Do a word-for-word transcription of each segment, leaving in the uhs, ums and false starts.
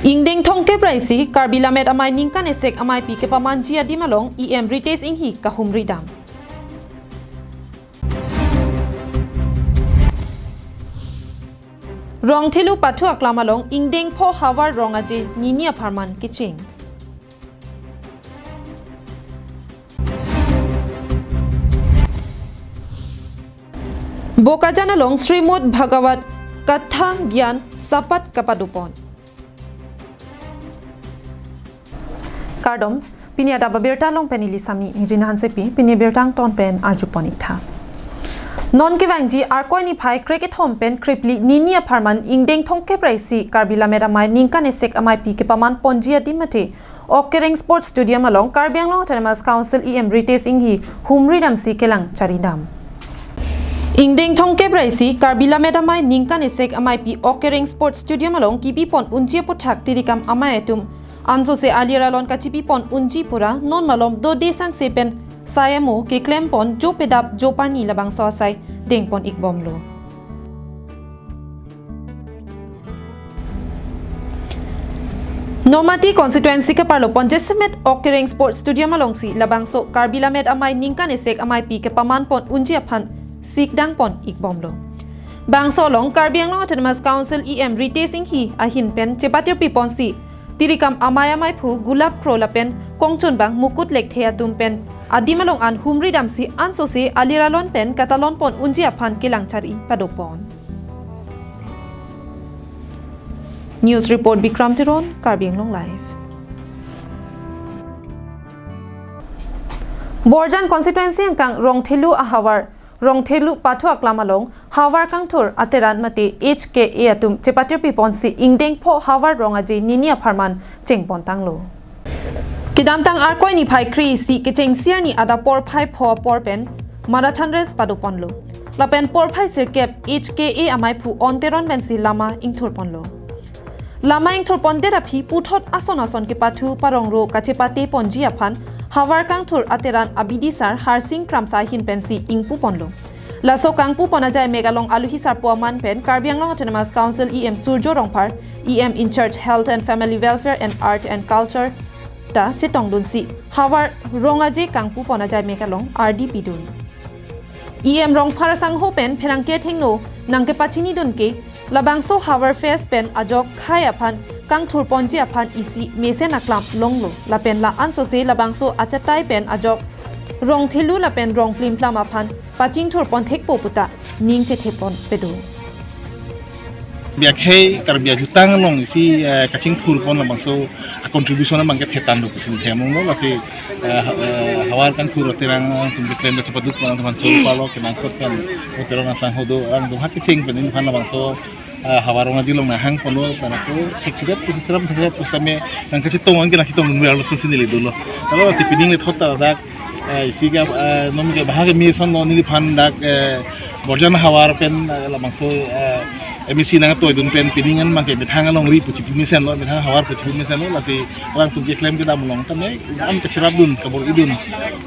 Ingdeng thomkep ra isi Karbi Lammet Amei ningkan esek ameipi kepamanji adim along E M Ritesh Enghi kahumri dam. Rongthelu pathu aklam along ingdeng pho havar rong aje nini apharman kecheng. Bokajan along Srimad Bhagavad Katha Gyan Sapat kapadopon. Kardom, pini adap abirta along pen neli Sami Mirina Hansepi, pini birta angton pen arjupon ik tha. Non kevangji Arkoi niphai krekethom pen krephli nini apharman ingdeng thomkep ra isi Karbi Lammet Amei ningkan esek ameipi kepamanponji adim mate Ok Kereng Sports Stadium along Karbi Anglong Autonomous Council E M Ritesh Enghi humri damsi kelang chari dam. Ingdeng thomkep ra isi Karbi Lammet Amei ningkan esek ameipi Ok Kereng Sports Stadium along kibipon unji aputhak tirikam amei atum ansose alir alon kachipipon unji pura non malom dode sangse pen sai amo keklempon jo pedap jo parni labangso asai dengpon ik bomlo. Nomati constituency keparlopon jasemet Ok Kereng Sports Stadium alongsi labangso Karbi Lammet Amei ningkan esek ameipi kepamanpon unji aphan sikdangpon ik bomlo. Bangso along Karbi Anglong Autonomous Council E M Ritesh Enghi ahin pen chepatirpiponsi tirikam amei ameiphu Gulap Kro lapen kongchunbang Mukut Lekthe atum pen adim along an humri damsi ansose alir alon pen katalonpon unji aphan kelang chari padopon. News report Bikram Teron, Karbi Anglong Live. Borjan constituency angkang Rongthelu ahavar, Rongthelu pathu aklam along havar kangthur ateran mate H K A atum chepatirpiponsi ingdeng pho havar rong aje nini apharman chengpon tanglo. Kedamtang Arkoi niphai kre-isi kechengsi arni adap porphai pho apor pen marathon race padoponlo. Lapen porphai sirkep H K A ameiphu On Teron pensi lama ingthurponlo. Lama ingthurpondet aphi puthot ason ason kepathu parongro kachepateponji aphan havar kangthur ateran abidisar Harsing Kramsa ahin pensi ingpuponlo. Laso kangpupon ajai mek along aluhi sarpo aman pen Karbi Anglong Autonomous Council E M Surjo Rongphar, E M in charge Health and Family Welfare and Art and Culture ta chetongdunsi havar rong aje kangpupon ajai mek along ardi pidun. E M Rongphar asangho pen pherangke athengno nangkepachinidun ke labangso Havar Fest pen ajok khei aphan kangthurponji aphan isi mesen aklam longlo lapen la ansose labangso achatai pen ajok Rongthelu lapen Rongplimplam aphan pachingthurpon thekpo puta ning chethepon pedo. Karbi akhei, Karbi ajutang along isi, eh, kachingthurpon labangso a contribution abangke thetan do pusi hem longlo, lasi, eh, ha-, eh, havar kangthur ateran atum keklem chepadopon atum aphan choro palo kenangsot pen O Teron asangho do atum ha kecheng pen neli aphan labangso, eh, havar rong aje along nanghangponlo pen ako thekthedet pusi cheram thekthedet pusi tame nangkachetong anke nangchetong nunver lo sunsi neli dolo. Lalo si pining le thot ta dak, eh, isi ke, eh, nom ke bahag ke mesen lo neliphan dak, eh, Borjan havar pen, eh, labangso, eh, M A C nangtoidun pen pining an abangke methang alongri pu chipi mesenlo, methang havar pu chipi mesenlo, lasi alangtum keklem kedam along tame an kacherapdun, kabor-idun,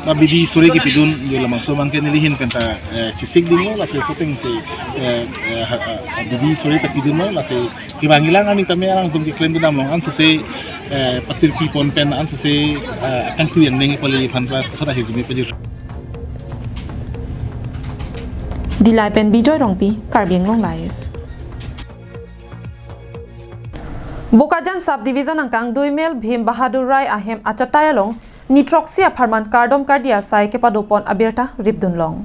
ba bidi sore kepidun, jo labangso abangke neli ahin pen ta, eh, chesikdunlo, lasi laso atengsi, eh, eh, ha, ha, bidi sore ta pidunlo, lasi kevang ilang ani tame alangtum keklem kedam along ansose, eh, patirpipon pen ansose, eh, kangtui angdeng pali aphan ta thot ahirjume pajir. Dillai pen Bijoy Rongpi, Karbi Anglong Live. Bokajan Sub Division angkang Duimel Bhim Bahadur Rai ahem achatai along nithroksi apharman kardom kardi asai kepadopon abirta ripdunlong.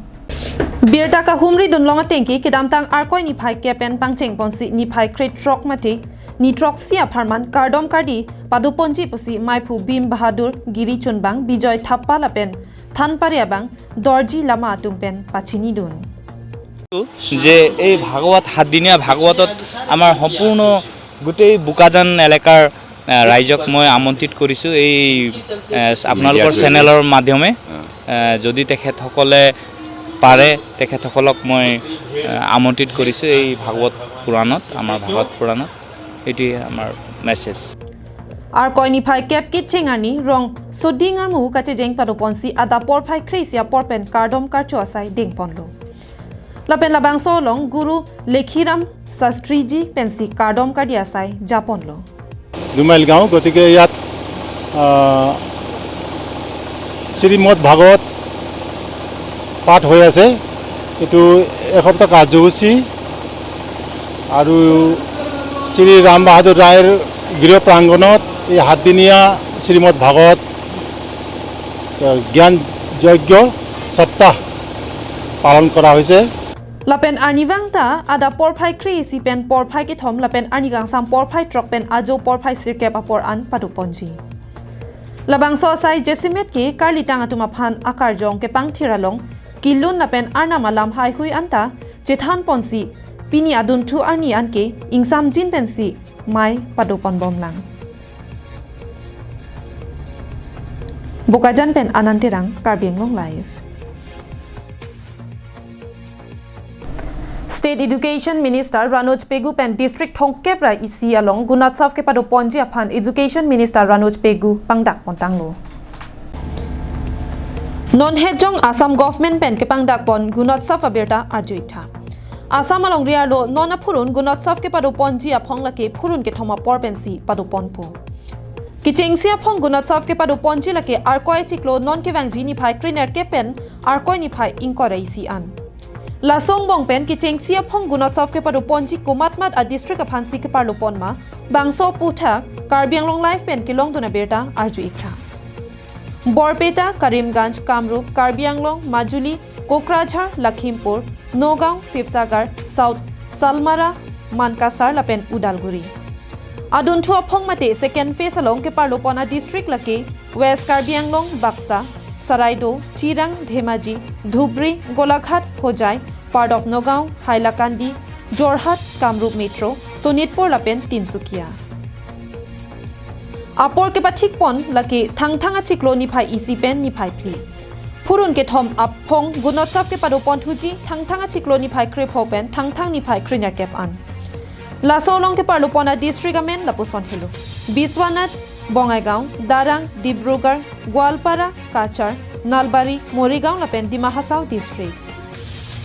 Birta kahumridunlong atengke kedamtang Arkoi niphai kep pen pangchengponsi niphai krethrok mate nithroksi apharman kardom kardi padoponji pusi meiphu Bhim Bahadur, Giri Chunbang, Bijoy Thappa lapen Thanpari abang Dorji Lama atum pen pachinidun. যে এই ভাগৱত, সাতদিনীয়া ভাগৱতত আমাৰ সম্পূৰ্ণ গোটেই বোকাজান এলেকাৰ, আহ, ৰাইজক মই আমন্ত্ৰিত কৰিছোঁ এই, আহ, আপোনালোকৰ মিডিয়াৰ জৰিয়তে। চেনেলৰ মাধ্যমে। আহ। আহ, যদি তেখেতসকলে পাৰে, তেখেতসকলক মই, আহ, আমন্ত্ৰিত কৰিছোঁ এই ভাগৱত পুৰাণত, আমাৰ ভাগৱত পুৰাণত। এইটোৱে আমাৰ message. Arkoi niphai kep kecheng arni rong soding armu kachejeng padoponsi adap porphai kre-isi apor pen kardom karcho asai dengponlo. Lapen labangso along Guru Lekhiram Shastriji pensi kardom kardi asai japonlo. দুমাইল গাঁও। গতিকে ইয়াত আহ, শ্ৰীমদ ভাগৱত পাঠ হৈ আছে। এইটো এসপ্তাহ কাৰ্যসূচী আৰু শ্ৰী ৰাম বাহাদুৰ ৰায়ৰ গৃহ প্ৰাংগণত এই সাতদিনীয়া শ্ৰীমদ ভাগৱত আহ, জ্ঞান যজ্ঞ সপ্তাহ পালন কৰা হৈছে। Lapen arnivang ta adap porphai kre-isi pen porphai kethom lapen arni kangsam porphai throk pen ajo porphai sirkep apor an padoponji. Labangso asai jasemet ke karlitang atum aphan akarjong kepangthir along kelun lapen arnam alam haihui anta chethanponsi pini adunthu arni anke ingsamjin pensi mei padoponbomlang. Bokajan pen Anand Terang, Karbi Anglong Live. State Education Minister Ranoj Pegu pen District thomkep ra isi along Gunotsav kepadoponji aphan Education Minister Ranoj Pegu pangdakpontanglo. Non hetjong Assam Government pen kepangdakpon Gunotsav abirta arju-iktha. Assam alongri arlo non aphurun Gunotsav kepadoponji aphong lake phurun kethom apor pensi padoponpo. Kechengsi aphong Gunotsav kepadoponji lake Arkoi achiklo non kevangji niphai krenerkep pen Arkoi niphai ingkoi ra isi an. Laso angbong pen kechengsi aphong Gunotsav kepadoponji komatmat adistrict aphansi keparloponma, bangso aputhak Karbi Anglong Live pen kelongdun abirta arju-iktha. Borpeta, Karimganj, Kamrup, Karbi Anglong, Majuli, Kokrajhar, Lakhimpur, Nagaon, Sibsagar, South Salmara, Mankasar lapen Udalguri. Adunthu aphong mate second phase along keparlopon adistrict lake West Karbi Anglong, Baksa, Saraikeila, Chirang, Dhemaji, Dhubri, Golaghat, Hojai, part of Nagaon, Hailakandi, Jorhat, Kamrup Metro, Sonitpur lapen Tinsukia. Apor kepathikpon lake Thangthang achiklo niphai isi pen niphai phli. Phurun kethom aphong Gunotsav kepadoponthuji Thangthang achiklo niphai krepho pen Thangthang niphai krenerkep an. Laso along keparlopon adistrict amen lapuson helo: Biswanath, Bongaigaon, Darrang, Dibrugarh, Goalpara, Cachar, Nalbari, Morigaon lapen Dima Hasao district.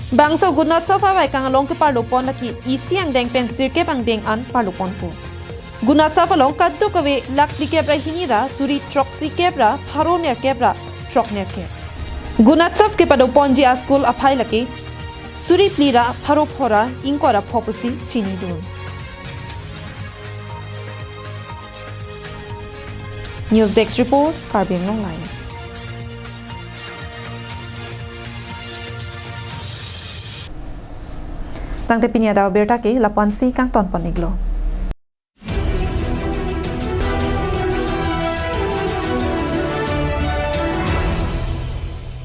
Bangso Gunotsav avaikang along keparlopon lake isi angdeng pen sirkep angdeng an parloponpo. Gunotsav along kadokave lakh phlikep ra hini ra suri throksikep ra pharo nerkep ra throk nerkep. Gunotsav kepadoponji aschool aphai lake suri phli ra pharo pho ra ingkoi ra pho pusi chinidun. News Desk Report, Karbi Anglong Live. Tangte pini adap abirta ke lapu-ansi kangtonpon-iklo.